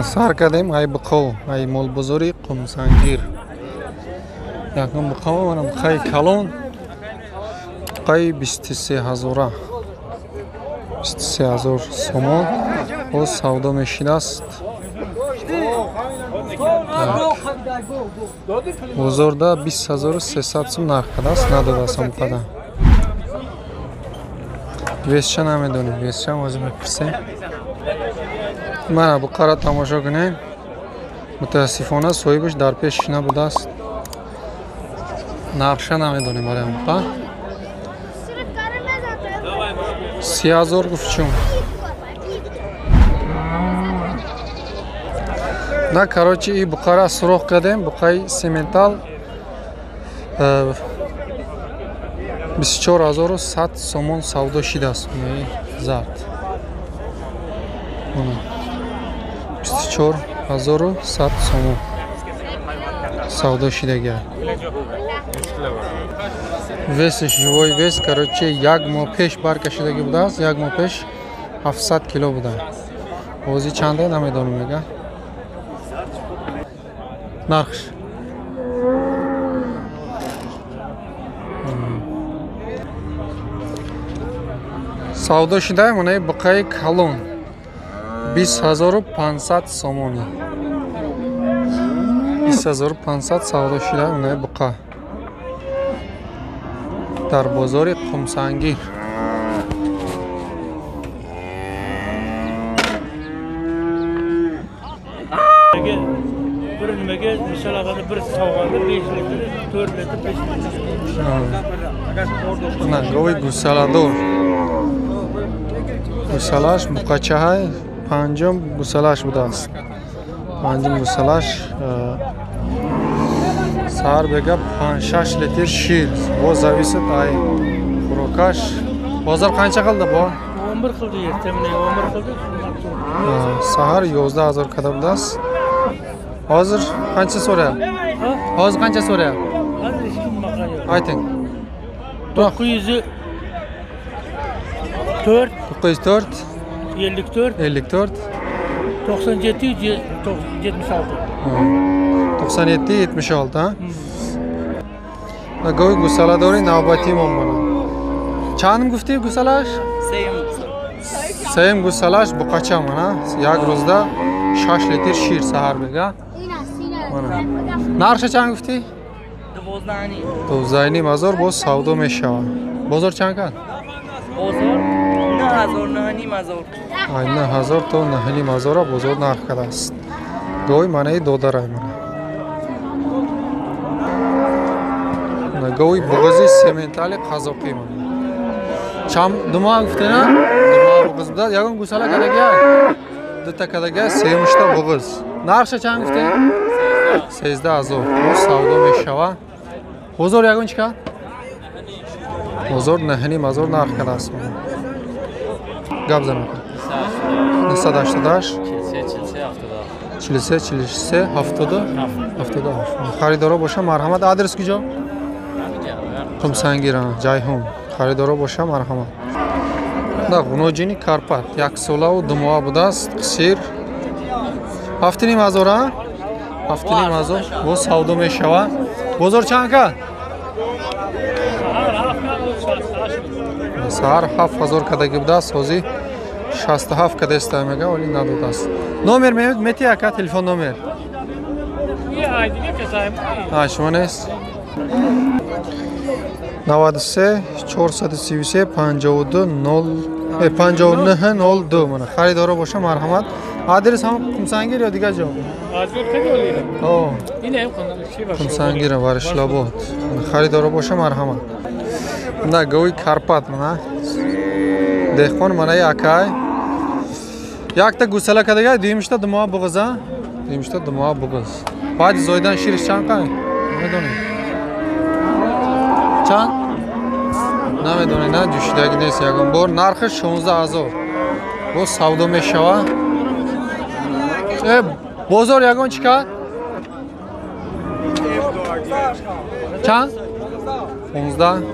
Сар кардем ай буқо, ай молбозори Қумсангир. Якум буқо манам буқаи калон, буқаи 23 ҳазора. 23 ҳазор сомон боз савдо мешидааст. Бозорда 20300 сум нарх кардааст, надодааст он қадар. Весша намедонем, весша ҳозир мепурсем. Мана буқаро тамошо кунем. Мутаассифона соҳибаш дар пешаш набудааст. Нархша намедонем барои он буқа. 30 ҳазор гуфт чун. На, короче, и буқара суроғ кардем, буқаи сементал 24100 сомон савдо шидааст. Зард. 24100 сомон савдо шидагиа. Весиш живой вес, короче, як моҳ пеш баркашидагӣ будааст, як моҳ пеш 700 кило буда. Ҳозир чанде намедонам мега. Нархш. Савдо шидаем онаи буқаи калон 20500 сомони. 20500 савдо шидаем онаи буқа дар бозори Қумсангир. Bir nimaga misol olganda bir sovg'anda 5 litr, 4 litr, 5 litr. На гови гусаладор. Гусалаш буқачаҳай панҷум гусалаш будааст. Панҷум гусалаш саҳар бега 5-6 литр шир. Боз зависит ай хӯрокаш. Бозор қанча қилди бо? 11 қилди, ertamina 11 қилди. Саҳар 11000 када будааст. Hozir qancha so'rayapti? Hozir qancha so'rayapti? Hozir hech kim bunaqa yo'q. Ayting. 904 904 54 54 97 76. 97 76, ha? Гови гусаладори навбатӣ мо мона. Чанд гуфтӣ гусалаш? Сеюм гусалаш буқача мона. Як рӯзда 6 литр шир саҳар бега. Нархша чанд гуфтӣ? 12.5 ҳазор боз савдо мешавад. Бозор чанд кард? Бозор 9000, 9.5 ҳазор. 9000 то 9.5 ҳазора бозор нарх кардааст. Гови манаи додарай мана. Гови буғизи сементали қазоқӣ мана. Чанд ду моҳ гуфтӣ на? Ду моҳ буғиз будааст. Ягон гусала кардагиай? Дута кардагиай, сеюмишта буғиз. Нархша чанд гуфтӣ? 13000. Боз савдо мешавад. Бозор ягон чӣ кард? Бозор 9.5 ҳазор нарх кардааст. Гап занам. 988 43 43 77 77. Харидоро боша марҳамат. Адрес куҷо? Қумсангир, Ҷайҳун. Харидоро боша марҳамат. Да ғуноҷини Карпат як солаву ду моҳа будааст. Қисир 7.5 ҳазор, а? 7.5 ҳазор боз савдо мешавад. Бозор чанд кард? Саҳар 7000 кардагӣ будааст, ҳозир 67 кадаста мега, вале надодааст. Номер мети ака, телефон номер? Шумо нест? 93 433 52 0 59 02 мана. Харидоро боша марҳамат. Адрес ҳам Қумсангир ё дигар ҷо? Қумсангир, Варишилобод. Харидоро боша марҳамат. На гови Карпат мана. Деҳқон манаи акай. Якта гусала кардагай, дуюмишта ду моҳ буғиз, а? Дуюмишта ду моҳ буғиз. Баъди зоидан шириш чанд қай? Намедонем. Чанд? Намедонем, на ҷӯшидагӣ нест ягон бор. Нархаш 16000. Боз савдо мешавад. Бозор ягон чӣ кард? Чанд? 15.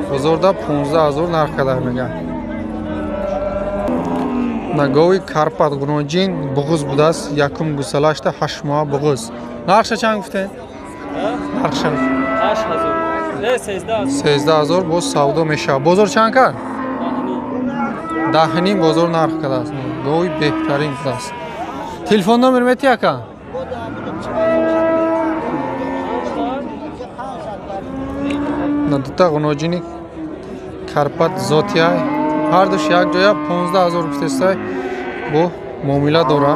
Бозорда 15000 нарх карда мега. Гови Карпат ғуноҷин буғуз будааст, якум гусалашта 8 моҳ буғуз. Нархша чанд гуфтед? Нархша 8000. Не, 13000. 13000 боз савдо мешавад. Бозор чанд кард? 10.5 бозор нарх кардааст. Гови беҳтарин будааст. Телефон номер мети ака? На дута ғуноҷини Карпат зотия ҳардуш як ҷоя 15000 гуфтестай бо муомила дора.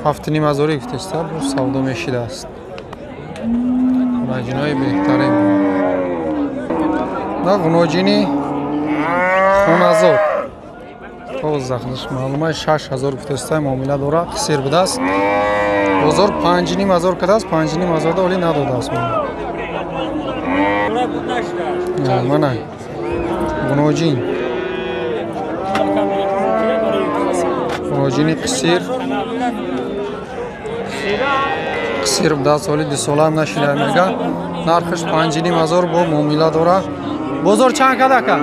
7.5 ҳазори гуфтеста бо савдо мешидааст. Ғуноҷинои беҳтарин. На ғуноҷини хоназод тоза худаш маълума 6000 гуфтестай муомила дора, қисир будааст. Бозор 5.5 ҳазор кардааст, 5.5 ҳазорда оли надодааст. Мана ғуноҷин. Ғуноҷини қисир. Қисир будааст, оли 2 сола нашида мега. Нархаш 5.5 ҳазор бо муомила дора. Бозор чанд кард ака?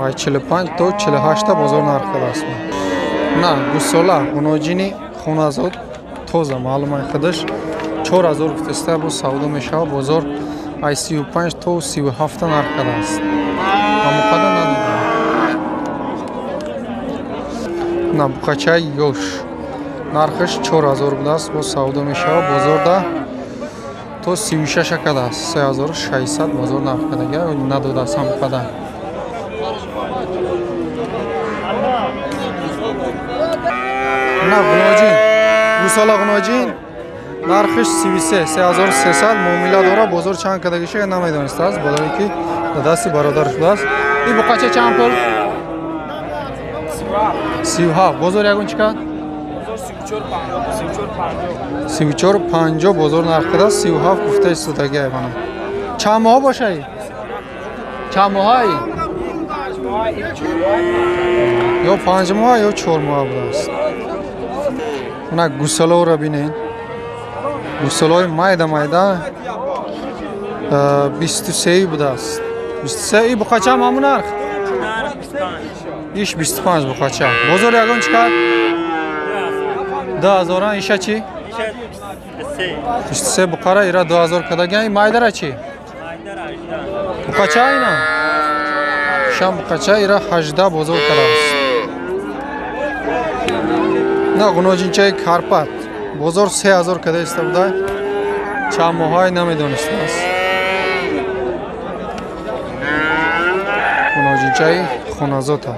Ай 45 то 48 бозор нарх кардааст. На гусола ғуноҷини хоназод тоза маълумаи худаш 4000 гуфтеста бо савдо мешавад. Бозор ай 35 то 37 нарх кардааст. Ҳамоқадар надодам. На буқачаи ёш нархаш 4000 будааст, бо савдо мешавад. Бозорда то 36 кардааст, 3600 бозор нарх кардага надодааст ҳамоқадар. На ғуноҷин гусола ғуноҷин нархиш 33 3300 муомила дора. Бозор чанд кардагиша намедонистааст, барое ки дар дасти бародарш будааст. Ин буқача чанд пул? 37. Бозор ягон чӣ кард? 34.50 бозор нарх кардааст, 37 гуфта истодагиай. Мана чанд моҳ бошаи? Чанд моҳаи? Ё 5 моҳ ё 4 моҳ будааст. Мана гусалоро бинед. Гусалои майда майда 23 будааст. 23 и буқача ҳамун нарх? Иш 25 буқача. Бозор ягон чӣ кард? 2000. Иша чӣ? 23 буқара ира 2000 кардагиан. Майдара чӣ? Буқача ина? Ишам буқача ира 18 бозор кардааст. На ғуноҷинчаи Карпат бозор 3000 карда иста буда, чанд моҳҳое намедонистааст. Ғуноҷинчаи хоназота.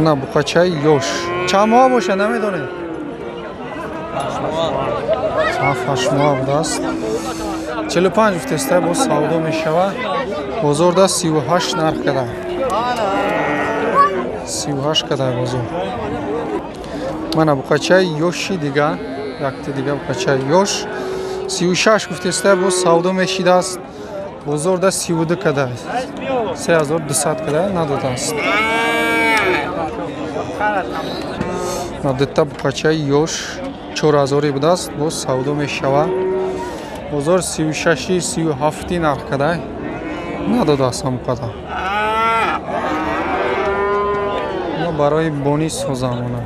На буқачаи ёш чанд моҳ боша намедонед? 7-8 моҳ будааст. 45 гуфтеста боз савдо мешавад. Бозорда 38 нарх карда. 38 карда бозор. Мана буқачаи ёши дига, якти дига буқачаи ёш 36 гуфтеста боз савдо мешидааст. Бозорда 32 карда. 3200 карда надодааст. На дута буқачаи ёш 4000 будааст, боз савдо мешавад. Бозор 36 37 нарх карда надодааст ҳамқадар. Мо барои бонӣ созамона.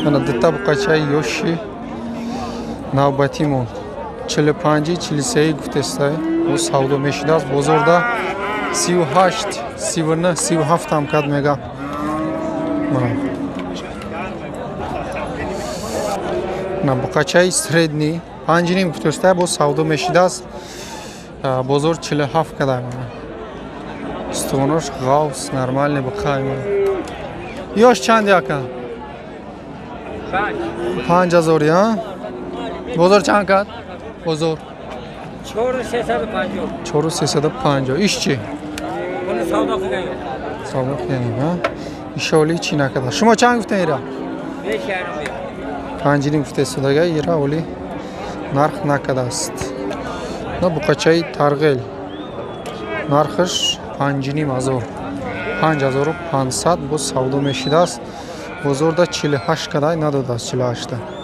Мана дута буқачаи ёши навбатимон 45 43 гуфтестай боз савдо мешидааст. Бозорда 38 39 37 ҳам кард мега. На буқачаи средний 5.5 гуфтестай боз савдо мешидааст. Бозор 47 карда. Устухонош ғавс нормальный буқа. Ёш чанд ака? 5000 а? Бозор чанд кард? Бозор 4350. 4350. Иш чӣ? Буни савдо қилgan yo'q. Савдо қилgan yo'q, ha? Иша оли чӣ накарда. Шумо чанд гуфтен ира? 5.5. 5.5 гуфтесудага ира оли нарх накардааст. На буқачаи тарғел нархаш 5.5 ҳазор. 5500 боз савдо мешидааст. Бозорда 48 кадай, надодааст 48-та.